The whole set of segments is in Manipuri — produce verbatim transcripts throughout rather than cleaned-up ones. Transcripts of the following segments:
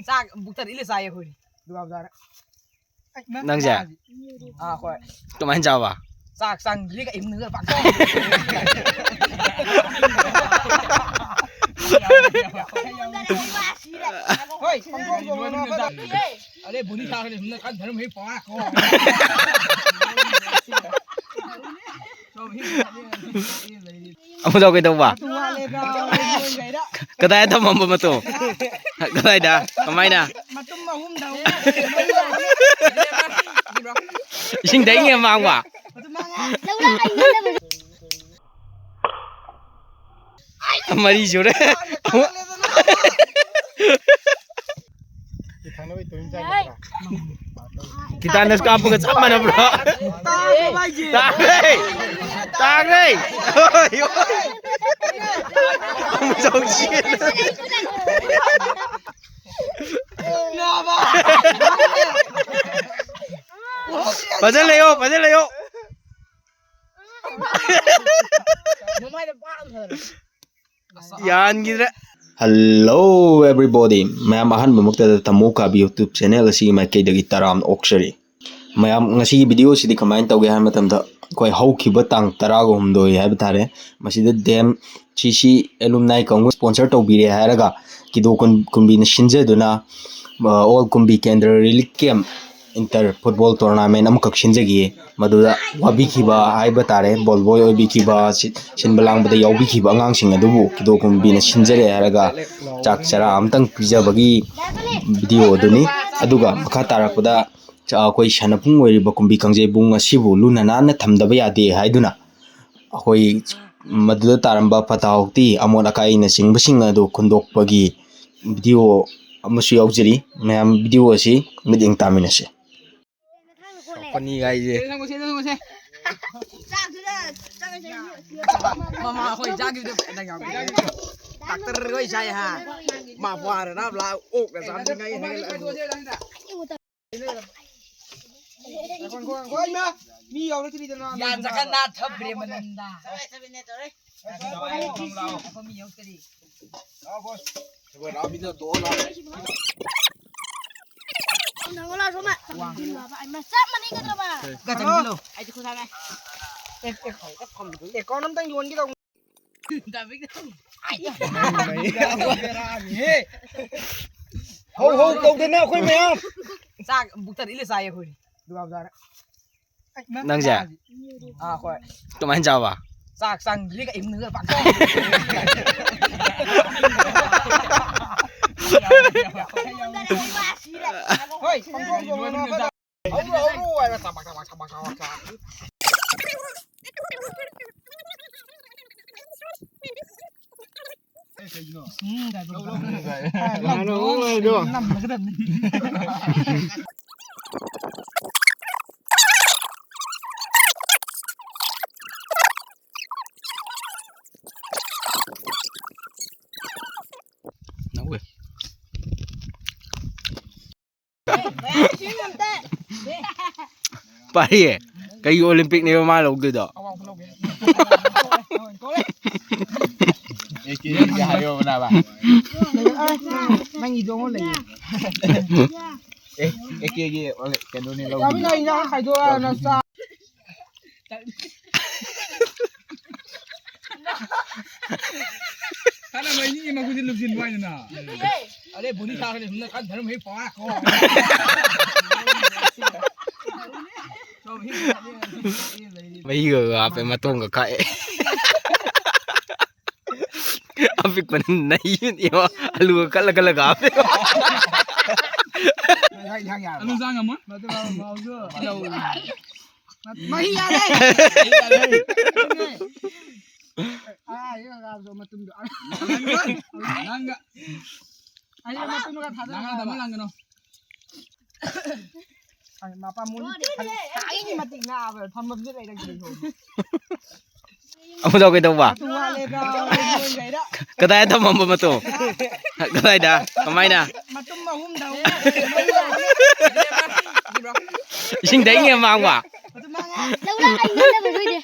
ꯆꯥꯛ ꯕꯨꯛꯇꯔ ꯏꯜꯂ ꯆꯥꯏꯌꯦ ꯑꯩꯈꯣꯏꯗꯤ꯫ ꯅꯪꯁꯦ? ꯑꯥ, ꯍꯣꯏ꯫ ꯀꯃꯥꯏꯅ ꯆꯥꯕ? ꯆꯥꯛ ꯆꯪꯗ꯭ꯔꯤꯒ ꯏꯝꯅꯒ ꯄꯥꯛꯊꯣꯛ꯫ ꯍꯣꯏ, ꯄꯥꯡꯊꯣꯛ ꯇꯧꯔꯒ ꯑꯗꯩ ꯕꯨꯅꯤ ꯊꯥꯒꯅꯤ, ꯁꯨꯝꯅ ꯀꯟ ꯊꯔꯝ ꯍꯦꯛ ꯄꯥ ꯀꯣ꯫ ꯑꯃꯨꯛ ꯇꯧ ꯀꯩꯗꯧꯕ? ꯃꯇꯨ ꯋꯥꯠꯂꯦꯗ, ꯃꯣꯏꯈꯩꯗ꯫ ꯀꯗꯥꯏ ꯊꯝꯃꯝꯕ ꯃꯇꯨ? ꯀꯗꯥꯏꯗ? ꯀꯃꯥꯏꯅ? ꯃꯇꯨꯝ ꯑꯍꯨꯝꯗ ꯏꯁꯤꯡ ꯊꯛꯏꯉꯩ ꯃꯥꯡꯕ? ꯃꯇꯨꯝ ꯃꯉꯥ꯫ ꯃꯔꯤ ꯁꯨꯔꯦ꯫ ꯊꯛꯅꯕꯩ ꯇꯨꯔꯤꯟ ꯆꯥꯏ ꯅꯠꯇ꯭ꯔꯥ? ꯇꯤꯇꯥꯅꯁ ꯀꯥꯞꯄꯒ ꯆꯞ ꯃꯥꯟꯅꯕ꯭ꯔꯣ? ꯇꯥꯈ꯭ꯔꯦ! ꯇꯥꯈ꯭ꯔꯦ! ꯍꯣꯏ, ꯍꯣꯏ꯫ ꯑꯃꯨꯛ ꯆꯧꯁꯤ꯫ ꯐꯖꯅ ꯂꯩꯌꯣ, ꯐꯖꯅ ꯂꯩꯌꯣ꯫ ꯌꯥꯟꯈꯤꯗ꯭ꯔꯦ꯫ Hello everybody, ꯃꯌꯥꯝ ꯑꯍꯥꯟꯕꯃꯛꯇꯗ ꯇꯥꯃꯣ ꯀꯥꯕꯤ YouTube channel ꯑꯁꯤꯒꯤ ꯃꯥꯏꯀꯩꯗꯒꯤ ꯇꯔꯥꯝꯅ ꯑꯣꯛꯆꯔꯤ꯫ ꯃꯌꯥꯝ, ꯉꯁꯤꯒꯤ video ꯁꯤꯗꯤ ꯀꯃꯥꯏꯅ ꯇꯧꯒꯦ ꯍꯥꯏꯕ ꯃꯇꯝꯗ, ꯑꯩꯈꯣꯏ ꯍꯧꯈꯤꯕ ꯇꯥꯡ ꯇꯔꯥꯒ ꯍꯨꯝꯗꯣꯏ ꯍꯥꯏꯕ ꯇꯥꯔꯦ, ꯃꯁꯤꯗ ꯗꯦꯝ ꯁꯤ ꯁꯤ alumni ꯀꯥꯡꯕꯨ sponsor ꯇꯧꯕꯤꯔꯦ ꯍꯥꯏꯔꯒ ꯀꯤꯗꯣ ꯀꯨꯝ-, ꯀꯨꯝꯕꯤꯅ ꯁꯤꯟꯖꯗꯨꯅ, ꯑ, all ꯀꯨꯝꯕꯤ ꯀꯦꯟꯗ꯭ꯔ relief camp inter football tournament ꯑꯃꯈꯛ ꯁꯤꯟꯖꯈꯤꯌꯦ꯫ ꯃꯗꯨꯗ ꯋꯥꯕꯤꯈꯤꯕ ꯍꯥꯏꯕ ꯇꯥꯔꯦ, ball boy ꯑꯣꯏꯕꯤꯈꯤꯕ, ꯁꯤ-, ꯁꯤꯟꯕ ꯂꯥꯡꯕꯗ ꯌꯥꯎꯕꯤꯈꯤꯕ ꯑꯉꯥꯡꯁꯤꯡ ꯑꯗꯨꯕꯨ ꯀꯤꯗꯣ ꯀꯨꯝꯕꯤꯅ ꯁꯤꯟꯖꯔꯦ ꯍꯥꯏꯔꯒ ꯆꯥꯛ ꯆꯔꯥ ꯑꯃꯇꯪ ꯄꯤꯖꯕꯒꯤ video ꯑꯗꯨꯅꯤ꯫ ꯑꯗꯨꯒ ꯃꯈꯥ ꯇꯥꯔꯛꯄꯗ ꯆ-, ꯑꯩꯈꯣꯏ ꯁꯥꯟꯅꯄꯨꯡ ꯑꯣꯏꯔꯤꯕ ꯀꯨꯝꯕꯤ ꯀꯥꯡꯖꯩꯕꯨꯡ ꯑꯁꯤꯕꯨ ꯂꯨꯅ ꯅꯥꯟꯅ ꯊꯝꯗꯕ ꯌꯥꯗꯦ ꯍꯥꯏꯗꯨꯅ ꯑꯩꯈꯣꯏ ꯃꯗꯨꯗ ꯇꯥꯔꯝꯕ ꯐꯠꯇ ꯍꯥꯎꯊꯤ, ꯑꯃꯣꯠ ꯑꯀꯥꯏꯅꯆꯤꯡꯕꯁꯤꯡ ꯑꯗꯨ ꯈꯨꯟꯗꯣꯛꯄꯒꯤ video ꯑꯃꯁꯨ ꯌꯥꯎꯖꯔꯤ꯫ ꯃꯌꯥꯝ video ꯑꯁꯤ ꯃꯤꯠꯌꯦꯡ ꯇꯥꯃꯤꯟꯅꯁꯤ꯫ ꯁꯣꯛꯄꯅꯤ ꯍꯥꯏꯁꯦ꯫ ꯃꯃꯥ ꯑꯩꯈꯣꯏ ꯆꯥꯈꯤꯕꯗꯣ ꯗꯥꯛꯇꯔ ꯍꯣꯏ ꯆꯥꯏ ꯍꯥ꯫ ꯃꯥ ꯋꯥꯔꯅ ꯂꯥꯛ ꯑꯣꯛꯅ ꯆꯥꯝꯅꯤꯡꯉꯥꯏ ꯍꯥꯏꯒꯠꯂꯛꯑꯕꯅꯤ꯫ ꯃꯤ ꯌꯥꯎꯔꯛꯇ꯭ꯔꯤꯗꯅ꯫ ꯌꯥꯟ ꯆꯀꯟ ꯅꯥ ꯊꯝꯈ꯭ꯔꯦ ꯃꯅꯝꯗ꯫ ꯑꯩꯈꯣꯏ ꯃꯤ ꯌꯧꯗ꯭ꯔꯤ꯫ ꯅꯪꯉꯣ ꯂꯥꯛꯑꯣ, ꯁꯣꯝꯗ꯫ ꯆꯞ ꯃꯥꯟꯅꯩ ꯀꯩꯗꯧꯔꯕ? ꯀ ꯆꯪꯁꯤꯜꯂꯣ꯫ ꯑꯩꯗꯤ ꯈꯨꯠ ꯍꯥꯝꯃꯦ꯫ ꯑꯦ, ꯑꯦ, ꯑꯦꯀꯥꯎꯟ ꯑꯝꯇꯪ ꯌꯣꯟꯒꯦ ꯇꯧꯕꯅꯤ꯫ ꯗꯥꯕꯤꯗ꯫ ꯍꯧ, ꯍꯧ ꯇꯧꯗꯅ ꯑꯩꯈꯣꯏ ꯃꯌꯥꯝ꯫ ꯆꯥꯛ ꯕꯨꯛꯇꯔ ꯏꯜꯂ ꯆꯥꯏꯌꯦ ꯑꯩꯈꯣꯏ꯫ ꯅꯪꯁꯦ? ꯑꯥ, ꯍꯣꯏ꯫ ꯀꯃꯥꯏꯅ ꯆꯥꯕ? ꯆꯥꯛ ꯆꯪꯗ꯭ꯔꯤꯒ ꯏꯃꯨꯡꯗ ꯄꯥꯛꯊꯣꯛ꯫ ꯍꯣꯏ, ꯄꯥꯡꯊꯣꯛ ꯆꯣꯡꯉꯣ꯫ ꯍꯧꯔꯣ, ꯍꯧꯔꯣ ꯍꯥꯏꯔ ꯊꯕꯛ, ꯊꯕꯛ, ꯊꯕꯛ, ꯊꯕꯛ, ꯊꯕꯛ꯫ ꯎꯝ, ꯀꯥꯏ ꯇꯧꯕ? ꯀꯅꯥꯅꯣ ꯍꯧꯔꯣ ꯍꯥꯏꯗꯣ? ꯅꯝꯃꯒꯗꯕꯅꯤ꯫ ꯅꯧꯋꯦ꯫ ꯄꯥꯔꯤꯌꯦ, ꯀꯩꯒꯤ ꯑꯣꯂꯤꯝꯄꯤꯛꯅꯦꯕ ꯃꯥ ꯂꯧꯗꯣꯏꯗꯣ? ꯑꯦ ꯀꯦ ꯍꯥꯏꯌꯣ ꯅꯥꯕ꯫ ꯅꯪꯒꯤꯗꯣ ꯑꯃ ꯂꯩꯌꯦ꯫ ꯑꯦ, ꯑꯦ ꯀꯦꯒꯤ ꯑꯣꯂꯤ-, ꯀꯩꯅꯣꯅꯦ ꯂꯧꯗꯣꯏꯗꯣ꯫ ꯆꯥꯃꯤꯟꯅ, ꯏꯟꯖꯥꯡ ꯈꯥꯏꯗꯣꯛꯑ ꯅꯆꯥ꯫ ꯀꯥꯟꯅꯕ ꯑꯅꯤꯒꯤ ꯃꯈꯨꯠꯁꯤ ꯂꯨꯞꯁꯤꯟꯕ ꯍꯥꯏꯗꯅ꯫ ꯑꯗꯩ ꯕꯣꯅꯤ ꯊꯥꯒꯅꯤ, ꯁꯣꯝꯗ ꯀꯟꯅ ꯊꯅꯝ ꯍꯦꯛ ꯄꯥꯛ ꯀꯣ꯫ ꯃꯍꯤꯒ ꯍꯥꯞꯄꯦ, ꯃꯇꯣꯡꯒ ꯀꯛꯑꯦ꯫ ꯑꯄꯤꯛꯄꯅ ꯅꯩꯕꯅꯦꯕ, ꯑꯂꯨꯒ ꯀꯠꯂ ꯀꯠꯂꯒ ꯍꯥꯞꯄꯦ꯫ ꯑꯂꯨ ꯆꯥ ꯉꯝꯃꯣꯏ꯫ ꯃꯍꯤ ꯌꯥꯔꯦ꯫ ꯑꯥ, ꯌꯦꯡꯉꯒ ꯃꯇꯨꯝꯗꯣ꯫ ꯅꯪꯒ꯫ ꯑꯩ ꯃꯇꯨꯝꯒ ꯊꯥꯗꯔꯒ꯫ ꯅꯪꯒ ꯗꯕꯜ ꯂꯥꯡꯒꯅꯣ꯫ ꯑꯩ ꯃꯄꯥ ꯃꯣꯏ ꯑꯩꯒꯤ ꯃꯇꯤꯛ ꯅꯥꯕ ꯐꯝꯐꯝꯁꯨ ꯂꯩꯔꯛꯇ꯭ꯔꯦ ꯁꯣꯝꯗ꯫ ꯑꯃꯨꯛ ꯇꯧ ꯀꯩꯗꯧꯕ? ꯃꯇꯨꯝ ꯋꯥꯠꯂꯦꯗ, ꯃꯣꯏꯒꯩꯗ꯫ ꯀꯗꯥꯏꯗ ꯊꯝꯃꯝꯕ ꯃꯇꯨꯝ? ꯀꯗꯥꯏꯗ? ꯀꯃꯥꯏꯅ? ꯃꯇꯨꯝ ꯑꯍꯨꯝꯗ ꯑꯍꯨꯝ꯫ ꯏꯁꯤꯡꯗ ꯑꯩꯅ ꯃꯥꯡꯕ? ꯃꯇꯨꯝ ꯃꯉꯥ꯫ ꯂꯧ ꯂꯥꯛ ꯑꯩ ꯉꯝꯗꯕ ꯅꯣꯏꯗꯤ꯫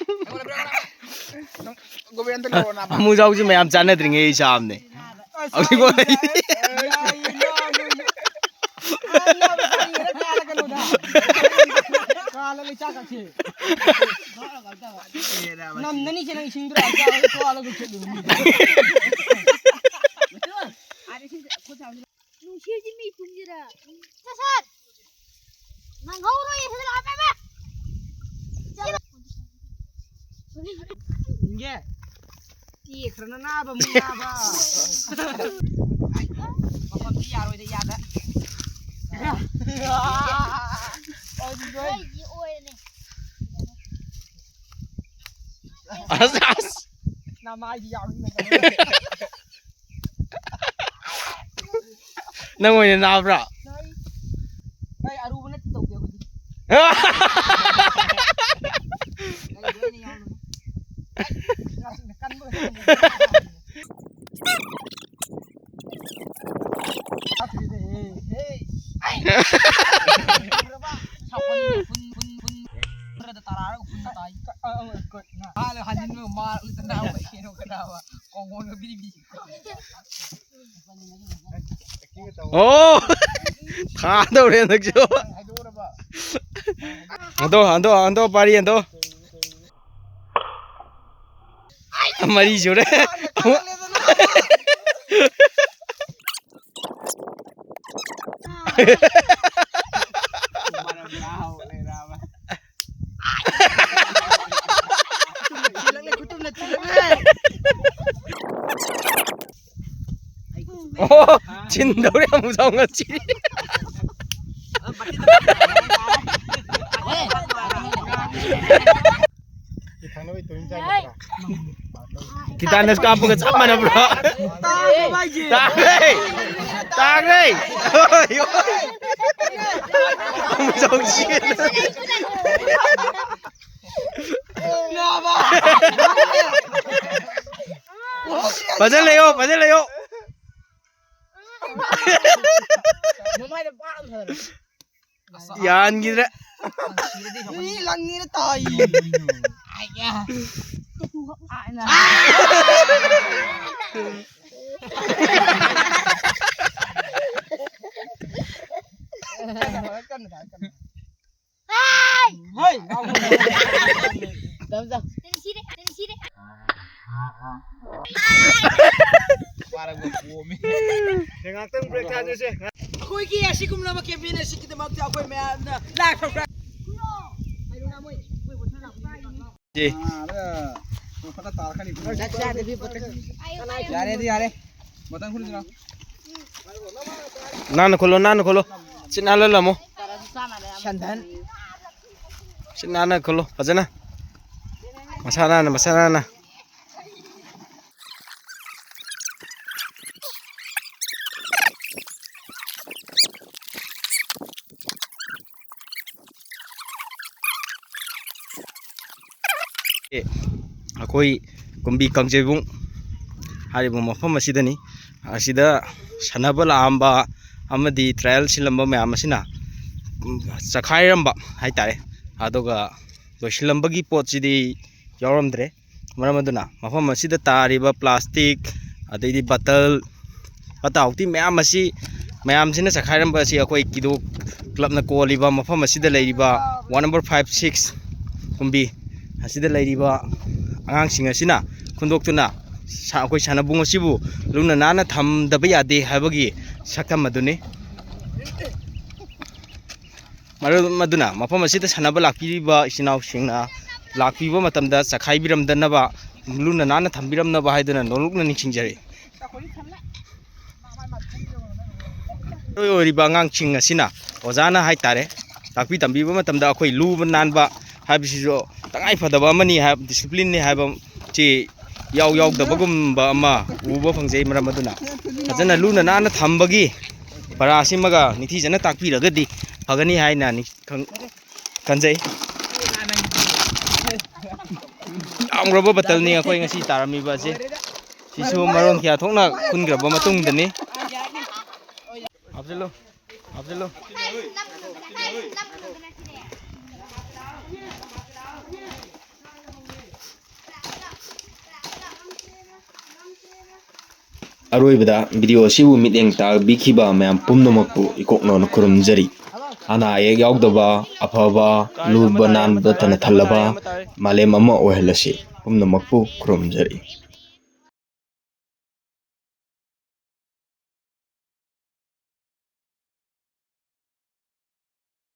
ꯒꯣꯕꯤꯟꯗ ꯂꯧꯔꯣ ꯅꯥꯕ꯫ ꯑꯃꯨꯖꯥꯎꯁꯦ ꯃꯌꯥꯝ ꯆꯥꯟꯅꯗ꯭ꯔꯤꯉꯩ ꯆꯥꯕꯅꯦ꯫ ꯍꯧꯖꯤꯛ ꯐꯥꯎ ꯂꯩ꯫ ꯀꯥꯜꯂꯒ ꯆꯥꯛ ꯀꯛꯁꯦ꯫ ꯅꯝꯅꯅꯤ ꯁꯦ ꯅꯪ ꯏꯁꯤꯡꯗꯨꯗ ꯀꯥꯜꯂꯒ ꯆꯠꯂꯨ꯫ ꯅꯨꯡꯁꯤꯠꯁꯤ ꯃꯤ ꯄꯨꯟꯁꯤꯔ? ꯆꯠꯁꯠ! ꯅꯪꯍꯧꯔꯣꯏ, ꯁꯤꯗ ꯂꯥꯛꯑꯣ, ꯄꯦꯃꯦ! ꯏꯪꯒꯦ꯫ ꯇꯦꯛꯈ꯭ꯔꯅ ꯅꯥꯕ, ꯑꯃꯨꯛ ꯅꯥꯕ꯫ ꯃꯐꯝꯗꯤ ꯌꯥꯔꯣꯏꯗ, ꯌꯥꯗ꯫ ꯑꯩꯗꯤ ꯑꯣꯏꯔꯅꯤ꯫ ꯑꯁ, ꯑꯁ꯫ ꯅꯃꯥꯏꯗꯤ ꯌꯥꯎꯔꯤ꯫ ꯅꯪ ꯑꯣꯏꯅ ꯅꯥꯕ꯭ꯔꯥ? ꯑꯩ ꯑꯔꯨꯕ ꯅꯠꯇꯦ ꯇꯧꯗꯦ ꯑꯩꯈꯣꯏꯗꯤ꯫ ꯑꯩ ꯂꯣꯏꯅ ꯌꯥꯎꯔꯤ꯫ ꯀꯟꯕ ꯈꯛꯇꯅꯤ꯫ ꯈꯔꯗ ꯇꯔꯥꯔꯒ ꯐꯨꯟ ꯇꯥꯏ꯫ ꯑ, ꯑ, ꯀꯣ-, ꯅ-, ꯑꯥꯗ ꯍꯟꯖꯤꯟꯕ ꯃꯥꯜꯂꯦ, ꯅꯥꯕ, ꯀꯩꯅꯣ, ꯀꯅꯥꯕ, ꯀꯣꯡꯒꯣꯟꯒ ꯕꯤꯔꯤ ꯕꯤꯔꯤ꯫ ꯑꯣ! ꯊꯥꯗꯧꯔꯦ ꯍꯟꯗꯛꯁꯨ꯫ ꯍꯟꯗꯣ, ꯍꯟꯗꯣ, ꯍꯟꯗꯣ, ꯄꯥꯔꯤ ꯍꯟꯗꯣ꯫ ꯃꯔꯤ ꯁꯨꯔꯦ꯫ ꯑꯣ, ꯆꯤꯟꯗꯧꯔꯦ ꯑꯃꯨꯛ ꯆꯥꯎ ꯉꯁꯤ꯫ ꯇꯤꯇꯥꯅꯁ ꯀꯥꯞꯄꯒ ꯆꯞ ꯃꯥꯟꯅꯕ꯭ꯔꯣ? ꯇꯥꯈ꯭ꯔꯦ! ꯇꯥꯈ꯭ꯔꯦ! ꯍꯣꯏ, ꯍꯣꯏ꯫ ꯑꯃꯨꯛ ꯆꯥꯎ ꯆꯦꯜꯂꯦ꯫ ꯐꯖꯅ ꯂꯩꯌꯣ, ꯐꯖꯅ ꯂꯩꯌꯣ꯫ ꯌꯥꯟꯈꯤꯗ꯭ꯔꯦ꯫ ꯃꯤ ꯂꯪꯉꯤꯔ ꯇꯥꯏ꯫ ꯉꯥꯏꯍꯥꯛꯇꯪ ꯕ꯭ꯔꯦꯛ ꯊꯥꯖꯁꯦ꯫ ꯑꯩꯈꯣꯏꯒꯤ ꯑꯁꯤꯒꯨꯝꯂꯕ ꯀꯦꯝꯄꯦꯟ ꯑꯁꯤꯒꯤꯗꯃꯛꯇ ꯑꯩꯈꯣꯏ ꯃꯌꯥꯝꯅ ꯂꯥꯏꯐ ꯁꯕꯁꯀ꯭ꯔꯥꯏꯕ ꯌꯥꯔꯦꯗꯤ ꯌꯥꯔꯦ꯫ ꯅꯥꯟꯅ ꯈꯣꯜꯂꯣ, ꯅꯥꯟꯅ ꯈꯣꯜꯂꯣ꯫ ꯁꯤꯠ ꯅꯥꯜꯍꯜꯂꯝꯃꯣ꯫ ꯁꯟꯗꯟ꯫ ꯁꯤꯠ ꯅꯥꯟꯅ ꯈꯣꯜꯂꯣ ꯐꯖꯅ꯫ ꯃꯁꯥ ꯅꯥꯟꯅ, ꯃꯁꯥ ꯅꯥꯟꯅ꯫ ꯑꯩꯈꯣꯏ ꯀꯨꯝꯕꯤ ꯀꯥꯡꯖꯩꯕꯨꯡ ꯍꯥꯏꯔꯤꯕ ꯃꯐꯝ ꯑꯁꯤꯗꯅꯤ꯫ ꯑꯁꯤꯗ ꯁꯥꯟꯅꯕ ꯂꯥꯛꯑꯝꯕ ꯑꯃꯗꯤ ꯇ꯭ꯔꯥꯌꯦꯜ ꯁꯤꯜꯂꯝꯕ ꯃꯌꯥꯝ ꯑꯁꯤꯅ ꯆꯈꯥꯏꯔꯝꯕ ꯍꯥꯏꯇꯥꯔꯦ꯫ ꯑꯗꯨꯒ ꯂꯣꯏꯁꯤꯜꯂꯝꯕꯒꯤ ꯄꯣꯠꯁꯤꯗꯤ ꯌꯥꯎꯔꯝꯗ꯭ꯔꯦ꯫ ꯃꯔꯝ ꯑꯗꯨꯅ ꯃꯐꯝ ꯑꯁꯤꯗ ꯇꯥꯔꯤꯕ ꯄ꯭ꯂꯥꯁꯇꯤꯛ, ꯑꯗꯩꯗꯤ ꯕꯇꯜ, ꯐꯠꯇ ꯍꯥꯎꯊꯤ ꯃꯌꯥꯝ ꯑꯁꯤ, ꯃꯌꯥꯝꯁꯤꯅ ꯆꯈꯥꯏꯔꯝꯕ ꯑꯁꯤ ꯑꯩꯈꯣꯏ ꯀꯤꯗꯣ ꯀ꯭ꯂꯕꯅ ꯀꯣꯜꯂꯤꯕ ꯃꯐꯝ ꯑꯁꯤꯗ ꯂꯩꯔꯤꯕ ꯋꯥꯔꯗ ꯅꯝꯕꯔ ꯐꯥꯏꯚ ꯁꯤꯛꯁ ꯀꯨꯝꯕꯤ ꯑꯁꯤꯗ ꯂꯩꯔꯤꯕ ꯑꯉꯥꯡꯁꯤꯡ ꯑꯁꯤꯅ ꯈꯨꯟꯗꯣꯛꯇꯨꯅ ꯁꯥ-, ꯑꯩꯈꯣꯏ ꯁꯥꯟꯅꯕꯨꯡ ꯑꯁꯤꯕꯨ ꯂꯨꯅ ꯅꯥꯟꯅ ꯊꯝꯗꯕ ꯌꯥꯗꯦ ꯍꯥꯏꯕꯒꯤ ꯁꯛꯇꯝ ꯑꯗꯨꯅꯤ꯫ ꯃꯔꯝ ꯑꯗꯨꯅ ꯃꯐꯝ ꯑꯁꯤꯗ ꯁꯥꯟꯅꯕ ꯂꯥꯛꯄꯤꯔꯤꯕ ꯏꯆꯤꯟ ꯏꯅꯥꯎꯁꯤꯡꯅ ꯂꯥꯛꯄꯤꯕ ꯃꯇꯝꯗ ꯆꯈꯥꯏꯕꯤꯔꯝꯗꯅꯕ, ꯂꯨꯅ ꯅꯥꯟꯅ ꯊꯝꯕꯤꯔꯝꯅꯕ ꯍꯥꯏꯗꯨꯅ ꯅꯣꯂꯨꯛꯅ ꯅꯤꯡꯁꯤꯡꯖꯔꯤ꯫ ꯃꯔꯨ ꯑꯣꯏꯔꯤꯕ ꯑꯉꯥꯡꯁꯤꯡ ꯑꯁꯤꯅ ꯑꯣꯖꯥꯅ ꯍꯥꯏꯇꯥꯔꯦ, ꯇꯥꯛꯄꯤ ꯇꯝꯕꯤꯕ ꯃꯇꯝꯗ ꯑꯩꯈꯣꯏ ꯂꯨꯕ ꯅꯥꯟꯕ ꯍꯥꯏꯕꯁꯤꯁꯨ ꯇꯉꯥꯏ ꯐꯗꯕ ꯑꯃꯅꯤ ꯍꯥꯏꯕ, ꯗꯤꯁꯤꯄ꯭ꯂꯤꯟꯅꯤ ꯍꯥꯏꯕ ꯁꯤ ꯌꯥꯎ ꯌꯥꯎꯗꯕꯒꯨꯝꯕ ꯑꯃ ꯎꯕ ꯐꯪꯖꯩ꯫ ꯃꯔꯝ ꯑꯗꯨꯅ ꯐꯖꯅ ꯂꯨꯅ ꯅꯥꯟꯅ ꯊꯝꯕꯒꯤ ꯄꯔꯥꯁꯤꯃꯒ ꯅꯤꯡꯊꯤꯖꯅ ꯇꯥꯛꯄꯤꯔꯒꯗꯤ ꯐꯒꯅꯤ ꯍꯥꯏꯅ ꯅꯤꯡ-, ꯈꯪ-, ꯈꯟꯖꯩ꯫ ꯌꯥꯝꯈ꯭ꯔꯕ ꯕꯇꯜꯅꯤ ꯑꯩꯈꯣꯏ ꯉꯁꯤ ꯇꯥꯔꯝꯃꯤꯕ ꯑꯁꯤ꯫ ꯁꯤꯁꯨ ꯃꯔꯣꯟ ꯀꯌꯥ ꯊꯣꯛꯅ ꯈꯨꯟꯈ꯭ꯔꯕ ꯃꯇꯨꯡꯗꯅꯤ꯫ ꯍꯥꯞꯆꯤꯜꯂꯨ, ꯍꯥꯞꯆꯤꯜꯂꯨ꯫ ꯑꯔꯣꯏꯕꯗ ꯚꯤꯗꯤꯑꯣ ꯑꯁꯤꯕꯨ ꯃꯤꯠꯌꯦꯡ ꯇꯥꯕꯤꯈꯤꯕ ꯃꯌꯥꯝ ꯄꯨꯝꯅꯃꯛꯄꯨ ꯏꯀꯣꯛꯅꯧꯅ ꯈꯨꯔꯨꯝꯖꯔꯤ꯫ ꯑꯅꯥ ꯑꯌꯦꯛ ꯌꯥꯎꯗꯕ, ꯑꯐꯕ, ꯂꯨꯕ ꯅꯥꯟꯕꯇꯅ ꯊꯜꯂꯕ ꯃꯥꯂꯦꯝ ꯑꯃ ꯑꯣꯏꯍꯜꯂꯁꯤ꯫ ꯄꯨꯝꯅꯃꯛꯄꯨ ꯈꯨꯔꯨꯝꯖꯔꯤ꯫